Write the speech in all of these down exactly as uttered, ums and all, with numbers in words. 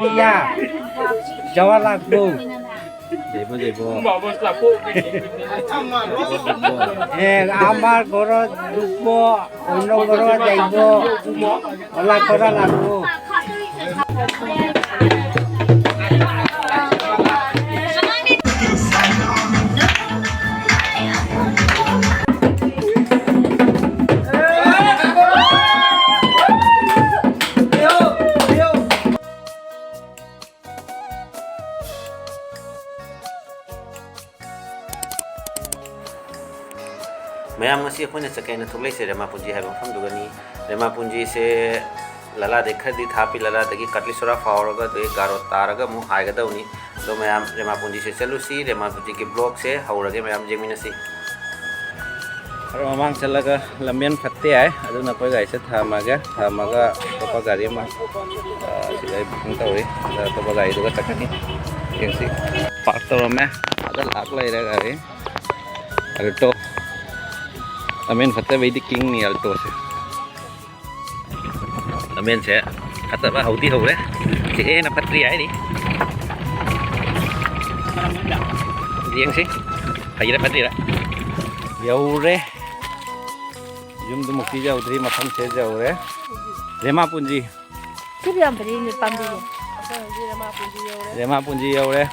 বিয়া, যাওয়া লাগবো। যাইব, যাইব। এ, আমাৰ ঘৰত দুখব, অন্য ঘৰত যাইব। অলা কৰা লাগবো। ꯃꯌꯥꯝ, ꯉꯁꯤ ꯑꯩꯈꯣꯏꯅ ꯆꯠꯀꯦꯅ ꯊꯣꯛꯂꯛꯏꯁꯦ ꯔꯦꯃꯥꯄꯨꯟꯖꯤ ꯍꯥꯏꯕ ꯃꯐꯝꯗꯨꯒꯅꯤ꯫ ꯔꯦꯃꯥꯄꯨꯟꯖꯤꯁꯦ ꯂꯂꯥꯗꯩ ꯈꯔꯗꯤ ꯊꯥꯞꯄꯤ, ꯂꯂꯥꯗꯒꯤ ꯀꯠꯂꯤꯁꯣꯔꯥ ꯐꯥꯎꯔꯒ ꯑꯗꯨꯗꯩ ꯒꯥꯔꯣ ꯇꯥꯔꯒ ꯑꯃꯨꯛ ꯍꯥꯏꯒꯗꯧꯅꯤ꯫ ꯑꯗꯣ ꯃꯌꯥꯝ, ꯔꯦꯃꯥꯄꯨꯟꯖꯤꯁꯦ ꯆꯠꯂꯨꯁꯤ꯫ ꯔꯦꯃꯥꯄꯨꯟꯖꯤꯒꯤ vlogꯁꯦ ꯍꯧꯔꯒꯦ, ꯃꯌꯥꯝ ꯌꯦꯡꯃꯤꯟꯅꯁꯤ꯫ ꯈꯔ ꯃꯃꯥꯡ ꯆꯠꯂꯒ ꯂꯝꯕꯦꯟ ꯐꯠꯇꯦ ꯍꯥꯏ, ꯑꯗꯨꯅ ꯑꯩꯈꯣꯏ ꯒꯥꯔꯤꯁꯦ ꯊꯝꯃꯒꯦ꯫ ꯊꯝꯃꯒ ꯑꯇꯣꯞꯄ ꯒꯥꯔꯤ ꯑꯃ, ꯑ, ꯁꯤꯗ ꯑꯩ booking ꯇꯧꯔꯤ꯫ ꯑꯗ ꯑꯇꯣꯞꯄ ꯒꯥꯔꯤꯗꯨꯒ ꯆꯠꯀꯅꯤ꯫ ꯌꯦꯡꯁꯤ꯫ Park ꯇꯧꯔꯝꯃꯦ꯫ ꯑꯥꯗ ꯂꯥꯛ ꯂꯩꯔꯦ ꯒꯥꯔꯤ꯫ Alto꯫ ꯂꯝꯕꯦꯟ ꯐꯠꯇꯕꯩꯗꯤ kingꯅꯤ Altoꯁꯦ꯫ ꯂꯝꯕꯦꯟꯁꯦ ꯐꯠꯇꯕ ꯍꯧꯗꯤ ꯍꯧꯔꯦ꯫ ꯁꯤ ꯍꯦꯟꯅ ꯐꯠꯇ꯭ꯔꯤ ꯍꯥꯏꯔꯤ꯫ ꯌꯦꯡꯁꯤ꯫ ꯐꯩꯔꯥ ꯐꯠꯇ꯭ꯔꯤꯔꯥ? ꯌꯧꯔꯦ꯫ ꯌꯨꯝꯗꯨꯃꯨꯛꯇꯤ ꯌꯧꯗ꯭ꯔꯤ, ꯃꯐꯝꯁꯦ ꯌꯧꯔꯦ꯫ ꯔꯦꯃꯥꯄꯨꯟꯖꯤ꯫ ꯁꯤꯕꯨ ꯌꯥꯝ ꯐꯖꯩꯅꯦ, ꯄꯥꯝꯕꯤꯁꯦ꯫ ꯔꯦꯃꯥꯄꯨꯟꯖꯤ ꯌꯧꯔꯦ꯫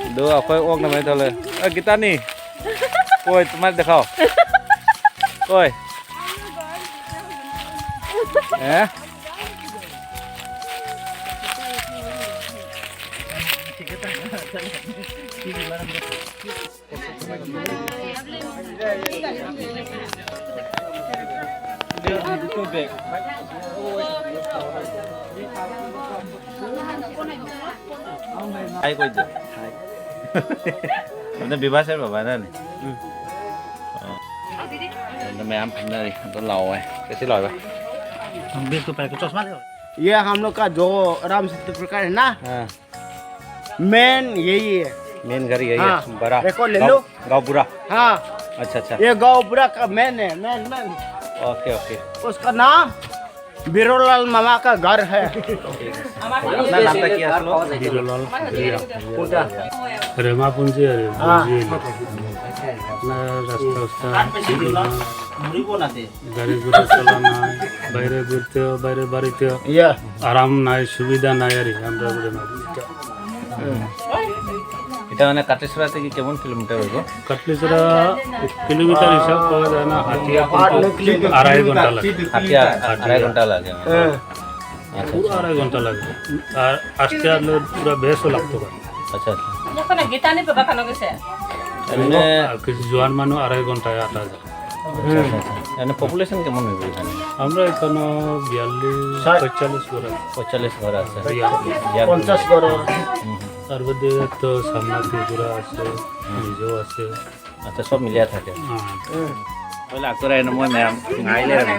ꯑꯗꯣ ꯑꯩꯈꯣꯏ ꯑꯣꯛꯅꯕ ꯇꯧꯔꯦ꯫ ꯑ, ꯒꯤꯇꯥꯅꯤ꯫ ꯀꯣꯏ, ꯇꯨꯃꯥꯏ ꯗꯦꯈꯥꯎ꯫ ꯀꯣꯏ꯫ ꯑꯦ? ꯍꯥꯏ ꯀꯣꯏꯗꯦ꯫ ꯍꯥꯏ꯫ ꯑꯗꯨ ꯕꯤꯕꯥꯁ ꯕꯕꯥꯅꯅꯤ꯫ ꯎꯝ꯫ ꯑꯣ꯫ ꯑꯗꯨ ꯃꯌꯥꯝ ꯐꯝꯅꯔꯤ꯫ ꯑꯗꯨ ꯂꯥꯛꯑꯣ꯫ ꯀꯩꯁꯤ ꯂꯥꯛꯑꯣ꯫ हम भी इसको पहले चश्मा ले। ये हम लोग का जो राम सत्य प्रकार है ना, हाँ। मेन यही है। मेन घर यही हाँ, है, बड़ा। देखो, ले गाँव, लो। गाँव बुरा। हाँ। अच्छा, अच्छा। ये गाँव बुरा का मेन है, मेन, मेन। Okay, okay. उसका नाम बिरोलाल मामा का घर है। আপনার নামটা কি আসলো? বিরলাল। কোনটা? রেমাপুঞ্জি আর हाँ। বুঝিয়ে না। না, রাস্তা উস্তা ঠিক না। গাড়ি ঘোড়া চলা নাই, বাইরে ঘুরতেও, বাইরে বাড়িতেও ইয়া। আরাম নাই, সুবিধা নাই আর কি, আমরা বলে না। এটা মানে কাটেছড়া থেকে কেমন কিলোমিটার হইব? কাটলিছড়া কিলোমিটার হিসাব করা যায় না, হাতিয়া কিন্তু আড়াই ঘন্টা লাগে। হাতিয়া আড়াই ঘন্টা লাগে। হ্যাঁ। আচ্ছা, পুরো আচ্ছা। আড়াই ঘন্টা লাগে। আর আসতে আসলে পুরো বেশও লাগতো পারে। আচ্ছা, আচ্ছা। এমনি আর কিছু জোয়ান মানুষ আড়াই ঘন্টায় আটা যায়। আচ্ছা, আচ্ছা, আচ্ছা। এমনি পপুলেশন কেমন হইব এখানে? আমরা এখানে বিয়াল্লিশ, ষাট। পঁয়তাল্লিশ করে। পঁয়তাল্লিশ ঘর আছে। বিয়াল্লিশ। বিয়াল্লিশ। পঞ্চাশ ঘর। হুম, হুম। তার মধ্যে তো সামনা ত্রিপুরা আছে, মিজো আছে। আচ্ছা, সব মিলিয়া থাকে। হ্যাঁ। তাহলে আকরা এনে মই ম্যাম, আইলে রে।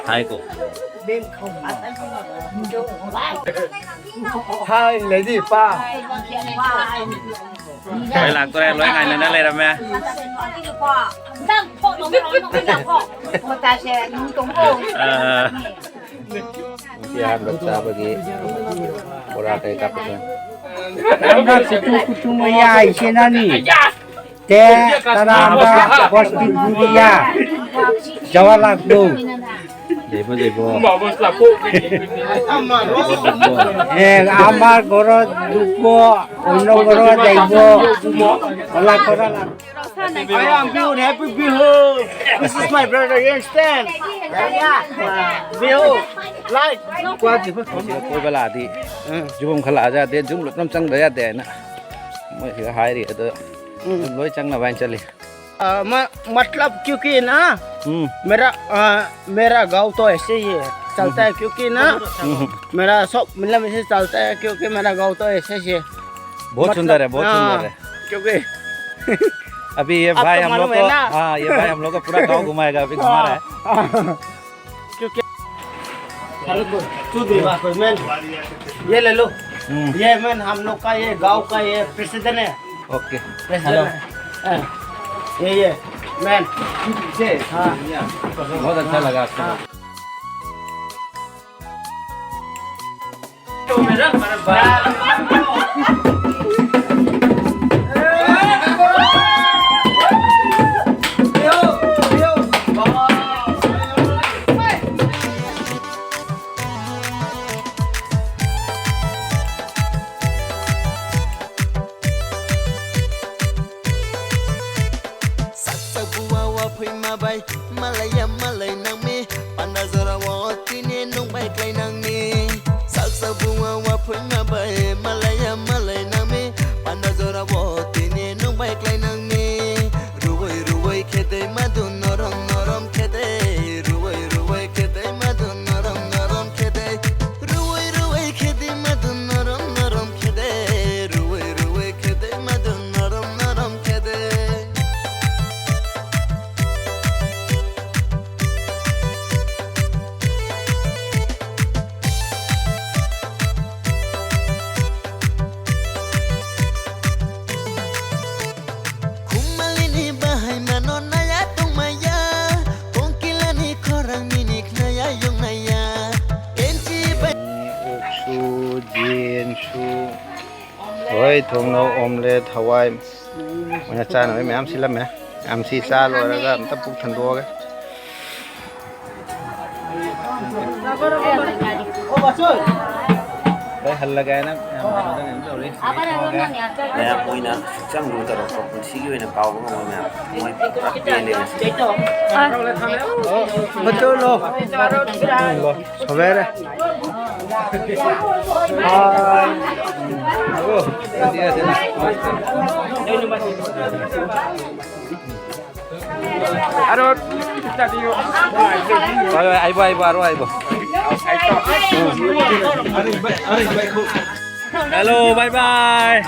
হাই কো। হাই, লেডি পা। তাহলে আকরা এনে লেরা ma'am. Yan, nagsabi, wala kayo kapatid. Ang kutu-kutu mo ya, isinani. Te, tara, anda, bostik duriya. Jawa lagbo. Debo, debo. এ, আমাৰ ঘৰত দুখ, অন্য ঘৰত আহিব। অলা কৰা না। I am Bihu, happy Bihu. This is my brother, you understand? Bihu, like. Koi bala di. Jum khala ja de, jum lutam chang da ya de na. Mo hi hai ri to. Loi chang na ban chali. आ, म-, मतलब क्योंकि ना, हम्म। मेरा, आ, मेरा गाँव तो ऐसे ही है, चलता है, क्योंकि ना, हम्म। मेरा सब मतलब ऐसे चलता है, क्योंकि मेरा गाँव तो ऐसे ही है। बहुत मतलब, सुंदर है, बहुत हाँ, सुंदर है। क्योंकि अभी ये आपको भाई हम लोग मालूम है को, ना? हाँ, ये भाई हम लोग को पूरा गाँव घुमाएगा, अभी घुमा रहा है। हाँ। क्योंकि चलो, तू दे, वाह, कोई मैं, ये ले लो। हम्म। ये मैं हम लोग का, ये गांव का, ये प्रेसिडेंट है। ओके। President hello. है। हाँ। ये, ये। मैन, इसे, हाँ। बहुत अच्छा लगा आपसे। हाँ। Saksa buwa wa phui ma bai, malaya malai nang mi, panda jora wo tini nung bai klai nang mi. Saksa buwa wa phui ma bai, malaya malai nang mi, panda jora wo tini nung bai klai nang mi. Ruwai ruwai khedai madun norom norom khedai, ruwai ruwai khedai madun norom norom khedai, ruwai ruwai khedai madun norom norom khedai, ruwai ruwai khedai madun norom norom khedai. Khumalini bahai mano naya tongmaya, kongkilani khorang minik naya yongnaya. Kenchi bai. ꯑꯣꯛꯁꯨ, ꯌꯦꯟꯁꯨ, ꯍꯣꯏ, ꯊꯣꯡꯅꯧ, omelette, ꯍꯋꯥꯏ, ꯃꯣꯏꯅ ꯆꯥꯅꯕ ꯃꯌꯥꯝ ꯁꯤꯜꯂꯝꯃꯦ꯫ ꯃꯌꯥꯝ ꯁꯤ ꯆꯥ ꯂꯣꯏꯔꯒ ꯑꯝꯇ ꯄꯨꯛ ꯊꯟꯗꯣꯛꯑꯒꯦ꯫ ꯂꯣꯏ ꯍꯜꯂꯒꯦ ꯍꯥꯏꯅ ꯌꯥꯝ ꯀꯩꯅꯣ ꯇꯧꯔꯤ꯫ ꯃꯌꯥꯝ ꯃꯣꯏꯅ ꯁꯨꯛꯆꯪ ꯂꯨ ꯇꯧꯔꯛꯄ ꯄꯨꯟꯁꯤꯒꯤ ꯑꯣꯏꯅ ꯀꯥꯎꯕ ꯉꯝꯃꯣꯏ ꯃꯌꯥꯝ꯫ ꯃꯣꯏ ꯄꯨꯔꯥ ꯄꯦꯜꯂꯦ ꯉꯁꯤ꯫ ꯃꯆꯨ ꯂꯣ꯫ ꯁꯣꯕꯦꯔꯦ꯫ ꯍꯥꯏ꯫ ꯑꯕꯣ꯫ Aro, tadi yuk. Ayo, ayo, ayo, aro, ayo. Hello, bye bye.